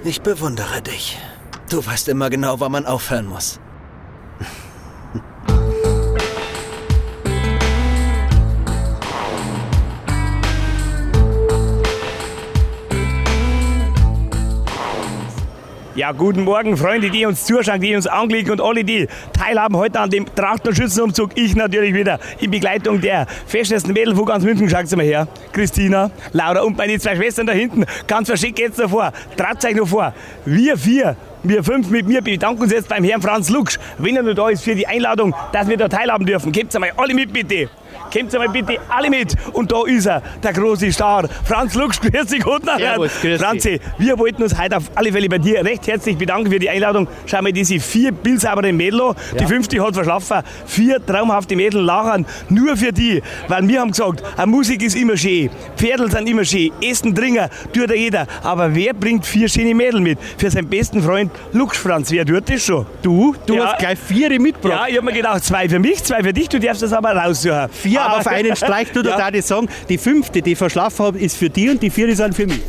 Ich bewundere dich. Du weißt immer genau, wann man aufhören muss. Ja, guten Morgen, Freunde, die uns zuschauen, die uns anklicken und alle, die teilhaben heute an dem Trachten- und Schützenumzug. Ich natürlich wieder in Begleitung der festesten Mädel von ganz München. Schaut mal her. Christina, Laura und meine zwei Schwestern da hinten. Ganz verschickt geht's noch vor. Traut euch noch vor. Wir vier, wir fünf mit mir bedanken uns jetzt beim Herrn Franz Luksch, wenn er nur da ist, für die Einladung, dass wir da teilhaben dürfen. Gebt einmal alle mit, bitte. Kommt einmal bitte alle mit. Und da ist er, der große Star. Franz Luksch, grüß dich, guten Abend. Servus, grüß dich. Franzi, wir wollten uns heute auf alle Fälle bei dir recht herzlich bedanken für die Einladung. Schau mal diese vier bildsauberen Mädel an. Ja. Die fünfte hat verschlafen. Vier traumhafte Mädel lachen nur für die. Weil wir haben gesagt, Musik ist immer schön, Pferdl sind immer schön, Essen, Trinken tut ja jeder. Aber wer bringt vier schöne Mädel mit? Für seinen besten Freund Luksch, Franz, wer tut das schon? Du Ja. hast gleich vier mitgebracht. Ja, ich hab mir gedacht, zwei für mich, zwei für dich, du darfst das aber raussuchen. Vier aber auf einen Streich, du, Ja. da darf ich sagen, die fünfte, die ich verschlafen habe, ist für dich und die vier sind für mich.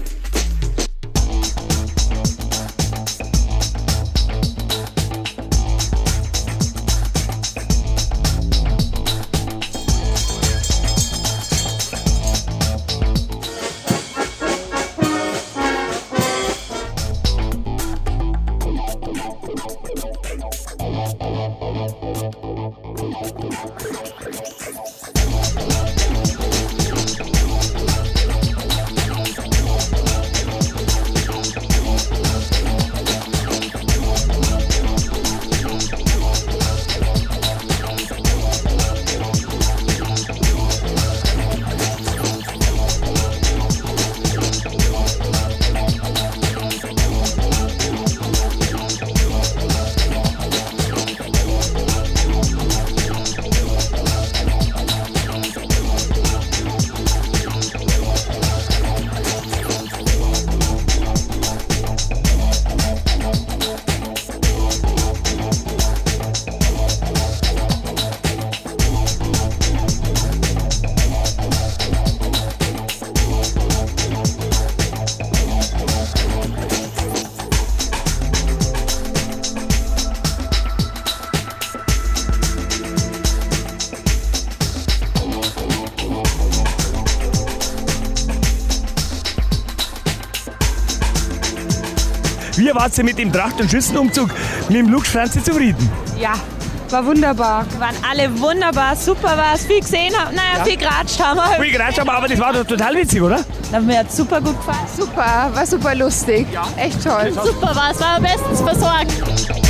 Wie warst du mit dem Tracht- und Schützenumzug mit dem Luksch Franzi zufrieden? Ja, war wunderbar. Waren alle wunderbar, super war's, viel gesehen haben, naja, viel geratscht haben wir. Viel geratscht haben wir, aber das war doch total witzig, oder? Na, mir hat super gut gefallen. Super, war super lustig. Echt toll. Super war's, war bestens versorgt.